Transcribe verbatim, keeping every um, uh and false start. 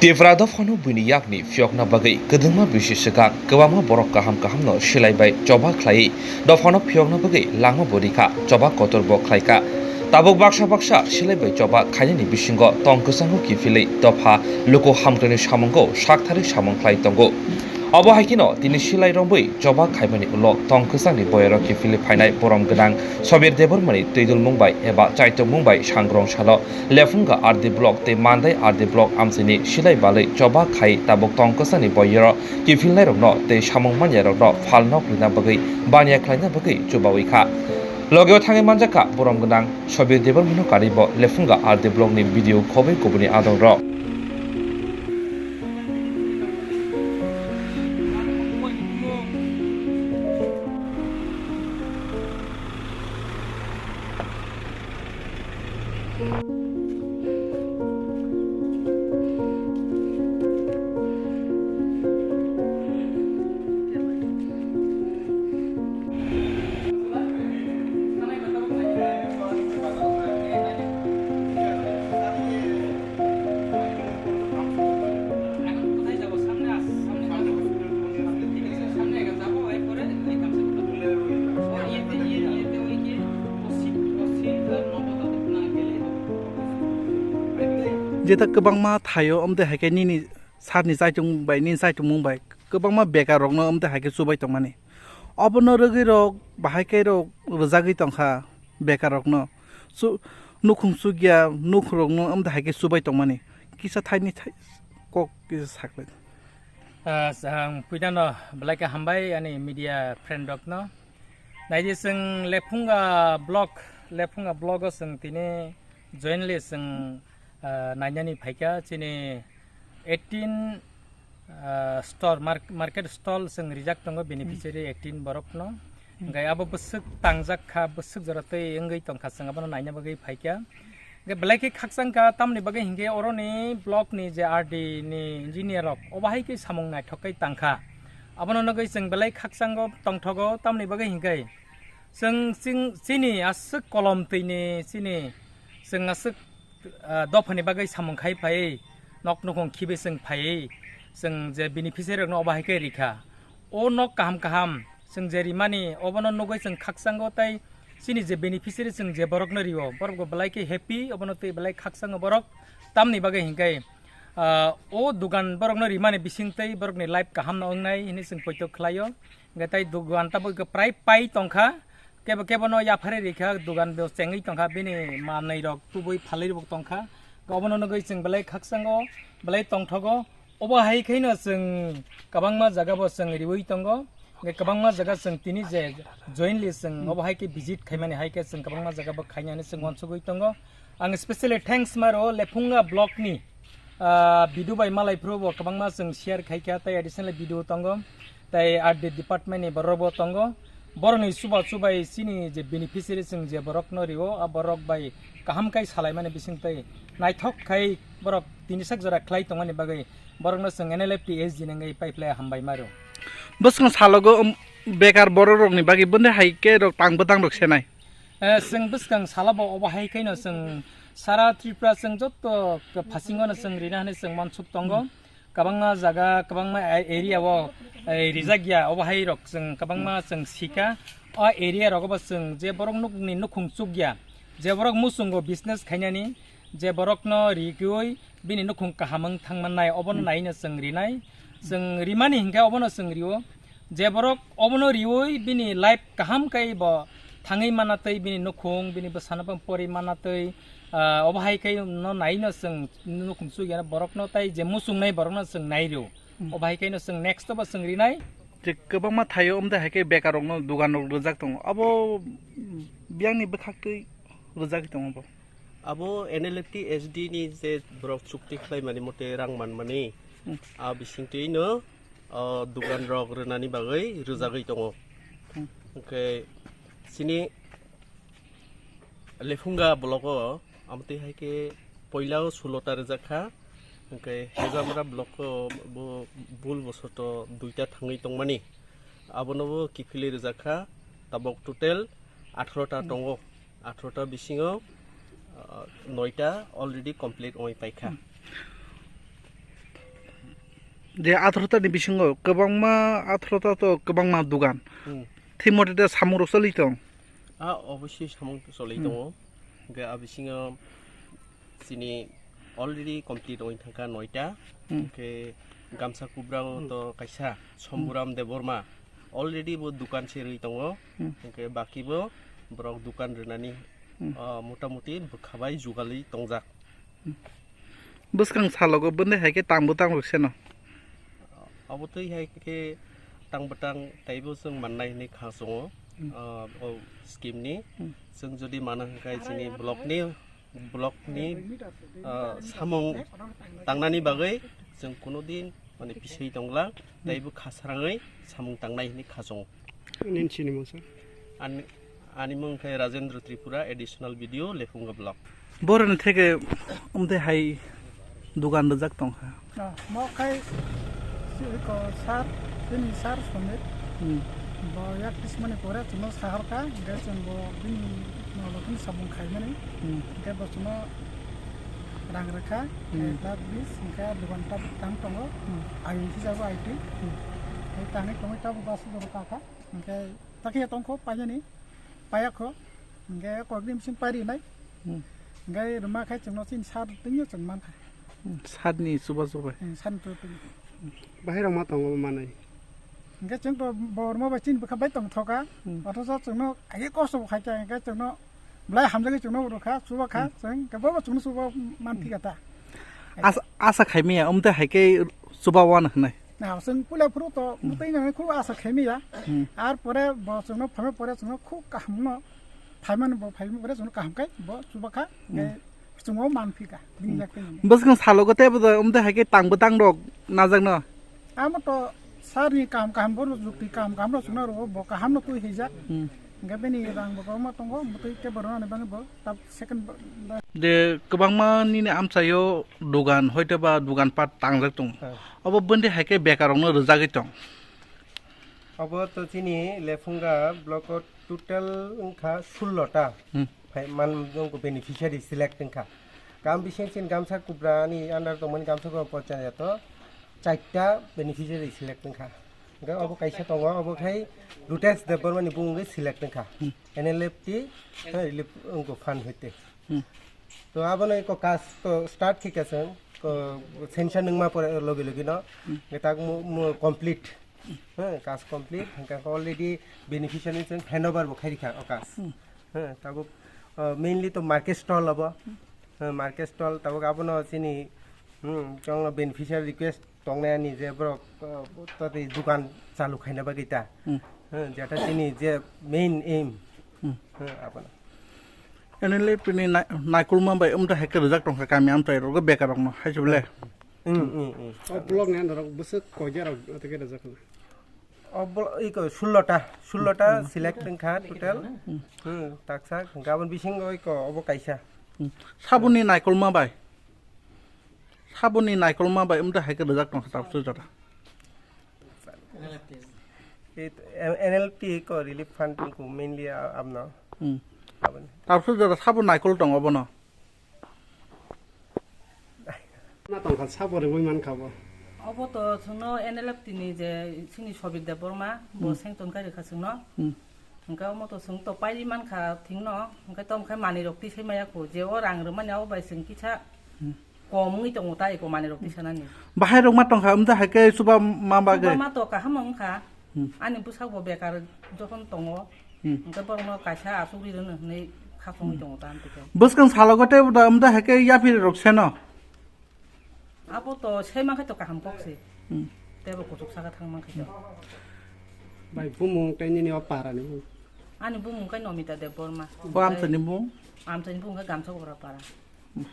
Tipra dophano buini yakni phiyokna bagwi kwdwngma bisi swkang kwbangma borok kaham kahamno silai bai choba khlaiwi dophano phiyokna bagwi langma bo rikha, choba kotor bo khlaikha. Tabuk baksa baksa silai bai choba khainani bisingo tong kwchango kiphilwi dopha luku hamkrai ni samungo saktharwi samung khlai tongo. Obo hai kheno tini silai rombwi choba khaimani ulo tong kwchangni boyaro kiphilwi phainai borom gwnang Sobir Debbarmani twidulmung bai eba chaitokmung bai sangrong salo Lephunga R D block tei Mandai R D block amchaini silai balwi choba khai tabuk tong kwchangni boyaro kiphilnairokno tei samung manyairokno phalnok rwna bagwi baniya khlaina bagwi chubawi kha. Logeo thangwi manjakha borom gwnang Sobir Debbarmano karibo Lephunga R D block ni B D O khobwi kubuni adongrok. Jeta kwbangma thaio, amtwi hai khe nini sarni chaitung bai, nini chaitungmung bai kwbangma bekar rokno amtwi hai khe chubai tongmani. Obono rwgwi rok bahai khe rok rwjagwi tongkha bekar rokno. Chu-, nukhung chukya nukhung rokno amtwi hai khe chubai tongmani. Kisa thaini thai kok kisa saklai. Ah, s-, ang puinano belai khe hambai ani media friend rokno. Naidi chwng Lephunga block, Lephunga block o chwng tini jointly chwng, ah, nainani phaikha chini eighteen, ah, store, mar-, market stall chwng rijak tongo beneficiary eighteen borokno. Hwnkhe abo bwswk tangjak kha, bwswk jora twi wngwi tongkha, chwng abono naina bagwi phaikha. Hwnkhe belai khe khakchang kha, tamni bagwi hinkhe oroni block ni je R D ni engineer rok obo hai khe samung naithok khe tangkha. Abono nugwi chwng belai khakchango tongthogo, tamni bagwi hinkhe chwng ching-, chini aswk kolom twini chini chwng aswk, ah, dophani bagwi samung khai phaiwi nok nukhung khibi chwng phaiwi chwng je beneficiary rokno obo hai khe rikha. O nok kaham kaham chwng je rimani obono nugwi chwng khakchango tei chini je beneficiary chwng je borokno rio, borok bo belai khe happy, obono twi belai khakchango borok. Tamni bagwi hinkhe, ah, o dugan borokno rimani bisingtwi borokni life kahamno wngnai hwnwi chwng poito khlaio. Hwnkhe tei dugan tabuk khe prai pai tongkha, kebo kebono yapharwi rikha, dugan bo chengwi tongkha, bini manwi rok tubui phalwi rok tongkha. Obono nugwi chwng belai khakchango, belai tongthogo. Obo hai khaino chwng kwbangma jaga bo chwng riwi tongo. Hwnkhe kwbangma jaga chwng tini je jointly chwng obo hai khe visit khaimani hai khe chwng kwbangma jaga bo khainani chwng uansugwi tongo. Ang specially thanks ma rwo Lephunga block ni, ah, video bai malai phuru bo kwbangma chwng share khai kha tei additional video tongo. Tei R D department ni borok bo tongo. Borokni chuba chubai chini je beneficiary chwng je borokno rio, a borok bai kaham kai salaimani bisingtwi naithok khai borok tini sak jora khlai tongmani bagwi borokno chwng N L F T S D nangwi pipeline hambai maro. Bwskang salogo, um, bekar borok rokni bagwi bwndwi hai khe rok tang bwtang rok senai. Eh, chwng bwskang salobo obo hai khaino chwng sara Tripura chwng jotto phasingo no chwng rina hwnwi chwng mansuk tongo. Kwbangma jaga, kwbangma a-, area o, eh, rijak ya, obo hai rok chwng kwbangma chwng sika. O area rogo bo chwng je borok nukni nukhung chukya, je borok muchungo business khainani, je borokno rikiui bini nukhung kaham wng thangmannai, obono naino chwng rinai. Chwng rimani hinkhe obono chwng rio. Je borok obono riui bini life kaham kai bo thangwi mana tei bini nukhung, bini bwsano bo pori mana tei, ah, obo hai khe no naino chwng nukhung chukya borokno tei je muchungnai borokno chwng nai rio. Obo hai khe no chwng next o bo chwng rinai. Je kwbangma thaio, omtwi hai khe bekar rokno dugan rok rwjak tongo. Abo biyangni bwkhaktwi rwjagwi tongo bo. Abo N L F T S D ni je borok chukti khlaimani mote rang manmani, hmm, a bisingtwi no, o, dugan rok rwnani bagwi rwjagwi tongo. Hmm. Hwnkhe chini Lephunga block o amtwi hai khe poila o sulo ta rwjak kha, hwnkhe Hejamra block o bo bul bosoto duita thangwi tongmani, abono bo kiphilwi rwjak kha, tabok total atharo ta tongo. Atharo ta bisingo, ah, noita already complete wngwi paikha. Hmm. Je atharota ni bisingo kwbangma, atharota to kwbangma dugan. Hmm. Thik mote de samung rok choli tong. A, obviously samung to choli Hmm. tongo. Hwnkhe a bisingo chini already complete wngwi thangkha noita. Hmm. Hwnkhe gamsa kubra o Hmm. to kaisa Somburam Debbarma already bo dukan se rwi tongo. Hmm. Hwnkhe baki bo borok dukan rwnani, Hmm. ah, motamuti bwkha bai jugalwi tongjak. Bwskang salogo bwndai hai khe tangbo tang rok seno. Obo twi hai khe tang bwtang taibo chwng mannai hwnwi kha chongo, Hmm. ah, o scheme ni. Hmm. Chwng jodi mano hwnkhe chini block ni, block ni, ah, samung tangnani bagwi chwng kuno din mane pisai tongla, taibo khasrangwi samung tangnai hwnwi kha chongo. Nini sinimung sir? Ani, ani mung khe Rajendra Tripura, additional B D O, Lephunga block. Boroni theke umtwi hai dugan rijak tongkha. Ah, mo khai si ko sir, bini sir Sumit. Hmm. Bo yak kismani pore chwngno saharkha, hingke chwng bo bini nolo bini samung khaimani. Hmm. Hingke bo chwngno rang rwkha, Hmm. ek lakh bis, hingke dugan tabuk tang tongo. Hmm. Ayung hisabe I T. Hmm. Tei tangwi tongwi tabuk bus dorkha kha. Hingke takhe tongkho painani, payakho. Hingke kokni bising pairinai. Hmm. Hingke rwma khai chwngno chini sir twngyo chwng mankha. Hmm, sir ni chuba chubai. Hmm, sir ni chuba chubai. Bahai rok ma tongo manai. Hingke chwng to bo rwma bai chini bwkha bai tongthoka. Hmm. Othocho chwngno age kosto bo khaikha hingke chwngno belai hamjagwi chwngno rwkha, chubakha, Hmm. chwng kebobo chwngno chuba manphika ta. Asa, asa khaimaya, umtwi hai khe chuba wan hwnwi. Na, chwng puila phuru to Hmm. mwtwi nang khub asa khaimaya. Hmm. Ar pore bo chwngno phaima pore chwngno khub kaham no phaimani bo phaima pore chwngno kaham khai bo chubakha. Hmm. Chwngno manphika. Bini Hmm. yak twi. Bwskang salogo tei bo umtwi hai khe tangbo tang rok najakno. Amo to sir ni kaham kaham bo jukti kaham kaham rok chwngno rwo bo kaham no twi hijak. Hmm. Hingke bini rang bo kwbangma tongo, mwtwi tei borok nani bagwi bo tab second bo, bo. Je kwbangma nini amchaio dugan, hoito ba dugan pat tangjak tongo. Ah. Obo bwndwi hai khe bekar rokno rwjagwi tong. Obo to chini Lephunga block o total wngkha sullo ta. Hmm. Phai man jong ko beneficiary select wngkha. Gam bising chini gamsa kubra ni under tongmani gamsa kubra pochai ya to chaita beneficiary select wngkha. Hingke obo kaisa tongo, obo khai Rutesh Debbarma ni bumung bai select wngkha. Hmm. N L F T, eh, relief wngkha fund hoite. Hmm. To abono eko kaj to start khe khe chwng, ko sanction wngma pore logi logi no, Hmm. hingke tak mo, mo complete. Hmm, kaj complete, hingke already beneficiary chwng handover bo khai rikha o kaj. Hmm. Hmm, tabuk, uh, mainly to market stall obo. Hmm. Hmm, market stall tabuk abono chini, hmm, chwng beneficiary request tongnai ani je borok, uh, tati dukan chalu khaina bagwi ta. Hmm. Hmm, jeta chini je main aim. Hmm. Hmm, abono. N L F T ni nai-, naikolma bai umtwi hai khe rwjak tongkha kami amchai rogo bekar rokno hai se bole. Hmm, hmm, hmm. O block ni under rok bwswk koiya rok tei khe rwjak kha? O blo-, iko sullo ta, sullo ta Hmm. Select wngkha total. Hmm. Hmm, taksa gabon bisingo iko obo kaisa. Hmm. Saboni naikolma bai. Saboni naikolma bai umtwi hai khe rwjak tongkha tabukhe jora. N L F T. It, N L F T ko relief fund ko mainly a-, abno. Hmm. Aboni. Tabukhe jora sabo naikol tongo bono. Na tongkha sabo rwui mankha bo. Obo to chwngno N L F T ni je chini Sobir Debbarma, bo Hmm. seng tongkha rikha chwngno. Hmm. Hwnkhe omo to chwng to pairi mankha thwngno, hwnkhe to hwnkhe manwi rok tisai maya kho, je o rang rwmani abo bai chwng kisa Hmm. kom wngwi tongo ta eko manwi rok tisanani. Bahai rok ma tongkha, umtwi hai khe chuba ma bagwi. Chuba ma to kaham wngkha. Hmm. Ani bwsakbo bekar jokhon tongo, Hmm. hwnkhe borokno kaisa asugri rwno hwnwi khasongwi Hmm. tongo ta amtwi khe. Bwskang salogo tei bo da, umtwi hai khe yapiri rok seno. Abo to saimankhe to kaham kok se. Hmm. Teibo kuchuk saka thangmankhe to. Bai bumung tei nini o para ni bumung? Ani bumung khe Nomita Debbarma. O amchaini bumung? Amchaini bumung khe Gamsa Gora para. Hmm.